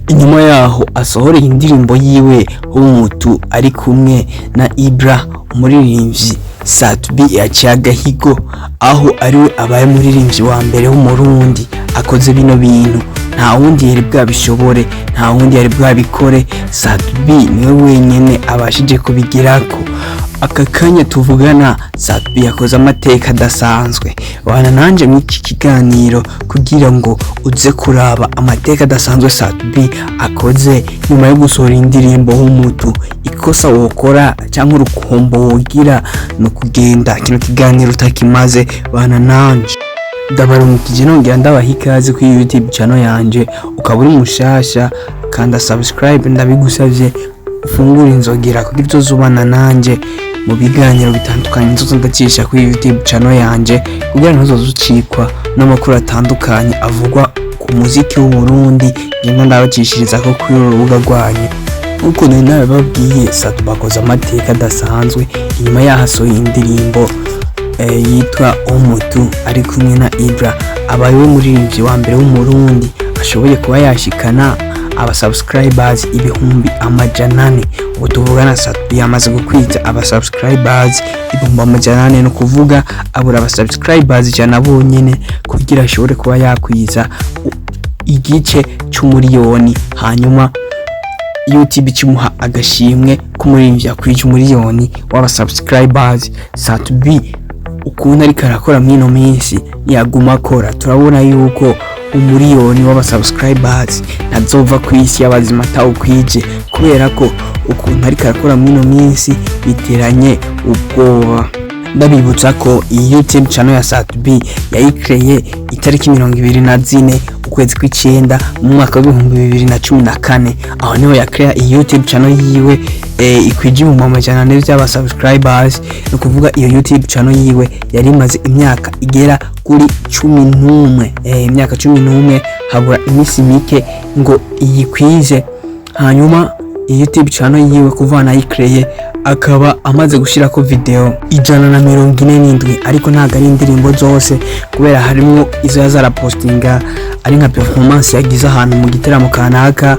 Inyuma yaho asohoreye indirimbo yiwe Umutu ari kumwe na Ibra, umuririmbyi Sat-B yaciye agahigo, aho ariwe abaye umuririmbyi wa mbere w'Umurundi akoze bino bintu. Nta wundi yari bwabishobore, nta wundi yari bwabikore. Sat-B niwe wenyene abashije kubigirako. Aka kanya tuvugana, Sat-B yakoze amateka adasanzwe. Bana nanje mw'iki kiganiro kugira ngo uze kuraba amateka adasanzwe Sat-B akoze nyuma yo gusohora indirimbo Umutu. Ikosa wokora cyangwa urukombo wogira ni ukugenda kino kiganiro utakimaze. Bana nanje, ndabaramukije, nongera ndabaha ikaze kuri YouTube channel yanje. Ukaba uri mushasha, kanda subscribe, ndabigusavye, ufungure inzogera kugira uzobana nanje mu biganiro bitandukanye nzoza ndacisha kuri YouTube channel yanje, kugira ntuzoze ucikwa n'amakuru atandukanye avugwa ku muziki w'Uburundi ngenda ndabacishiriza ko kuri uru rubuga rwanyu. Nkuko nari nabibabwiye, Sat-B akoze amateka adasanzwe inyuma yaho asohoye indirimbo yitwa Umutu ari kumwe na Ibra. Abaye we muririmbyi wa mbere w'Umurundi ashoboye kuba yashikana aba subscribers 400,000. Ubu tuvugana, Sat-B yamaze gukwiza aba subscribers 400,000, no kuvuga abura aba subscribers 100 bonyene kugira ashobore kuba yakwiza igice c'umuriyoni, hanyuma YouTube kimuha agashimwe k'umuririmbyi yakwije umuriyoni w'aba subscribers. Sat-B ukuntu ariko arakora mw'ino minsi, niyaguma akora, turabona yuko umuriyoni w'aba subscribers ntazova ku isi y'abazima atawukwije, kubera ko ukuntu ariko arakora mw'ino minsi biteranye ubwoba. Ndabibutsa ko iyi YouTube channel ya Sat-B yayikreye itariki 24 ukwezi kw'icenda mu mwaka wa 2014. Aho niho yakreya iyi YouTube channel yiwe ikwije 400,000 vy'aba subscribers. Ni ukuvuga iyo YouTube channel yiwe yari imaze imyaka igera kuri 11, imyaka 11 habura iminsi mike ngo iyikwize. Hanyuma iyi YouTube channel yiwe, kuva nayikreye, akaba amaze gushirako video 147, ariko ntabwo ari indirimbo zose, kubera harimwo izo yazarapostinga ari nka performance yagize ahantu mu giteramo kanaka,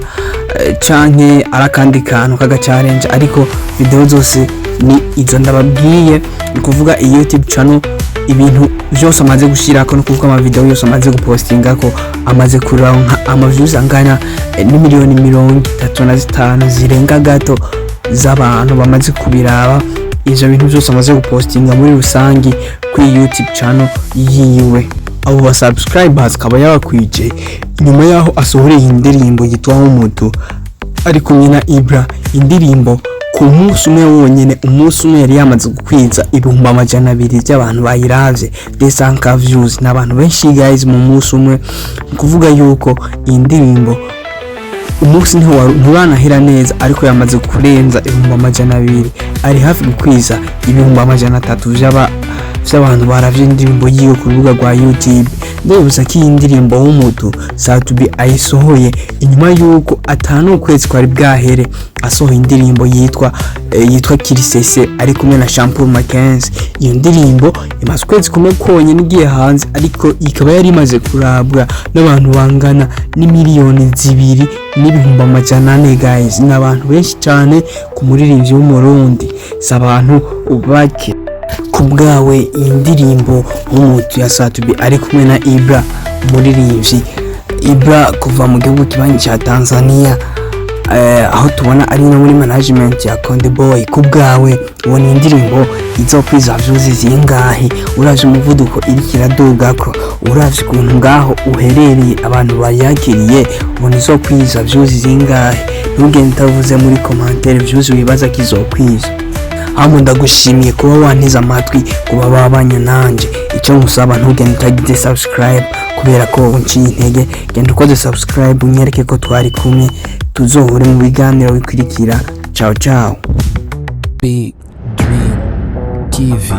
canke ari akandi kantu kaga challenge, ariko video zose ni izo ndababwiye. Ni kuvuga iyi YouTube channel, ibintu vyose amaze gushirako, no kuvuga ama video yose amaze gupostingako, amaze kuronka ama views angana n'imiliyoni 35 zirenga gato z'abantu bamaze kubiraba ivyo bintu byose amaze gupostinga muri rusangi kuri YouTube channel yiwe. Abo ba subscribers akaba yabakwije inyuma yaho asohoreye indirimbo yitwa Umutu ari kumwe na Ibra. Indirimbo ku munsi umwe wonyene, umunsi umwe, yari yamaze gukwiza 200,000 by'abantu bayiravye, 200K views. Ni abantu benshi guys mu munsi umwe. Ni kuvuga yuko iyi ndirimbo umunsi nturanahera neza, ariko yamaze kurenza 200,000, ari hafi gukwiza 300,000 vy'abantu baravye indirimbo yiwe ku rubuga rwa YouTube. Ndibutsa ko iyi ndirimbo w'Umutu Sat-B ayisohoye inyuma yuko atanu ukwezi kwari bwahere asohoye indirimbo yitwa Kirisese ari kumwe na Shampoo Mackenzie. Iyo ndirimbo imaze ukwezi kumwe konyine igiye hanze, ariko ikaba yari imaze kurabwa n'abantu bangana n'imiliyoni 2,400,000. Guys, ni abantu benshi cyane ku muririmbyi w'Umurundi, si abantu bake. Ku bwawe, iyi ndirimbo Umutu ya Sat-B ari kumwe na Ibra, umuririmbyi Ibra kuva mu gihugu kibanyi cya Tanzania, aho tubona ari no muri management ya Konde Boy, ku bwawe ubona indirimbo izokwiza views zingahe? Uravye umuvuduko iriko iradugako, uravye ukuntu ngaho uherereye abantu bayakiriye, ubona izokwiza views zingahe? Ntugende utavuze muri commentaire views wibaza ko izokwiza. Hamwe ndagushimiye kuba wanteze amatwi, kuba babanye nanje. Icyo nkusaba, ntugende utagize subscribe, kubera ko unciye intege. Genda ukoze subscribe, unyereke ko twari kumwe. Tuzohure mu biganiro bikurikira. Ciao ciao. Big Dream TV.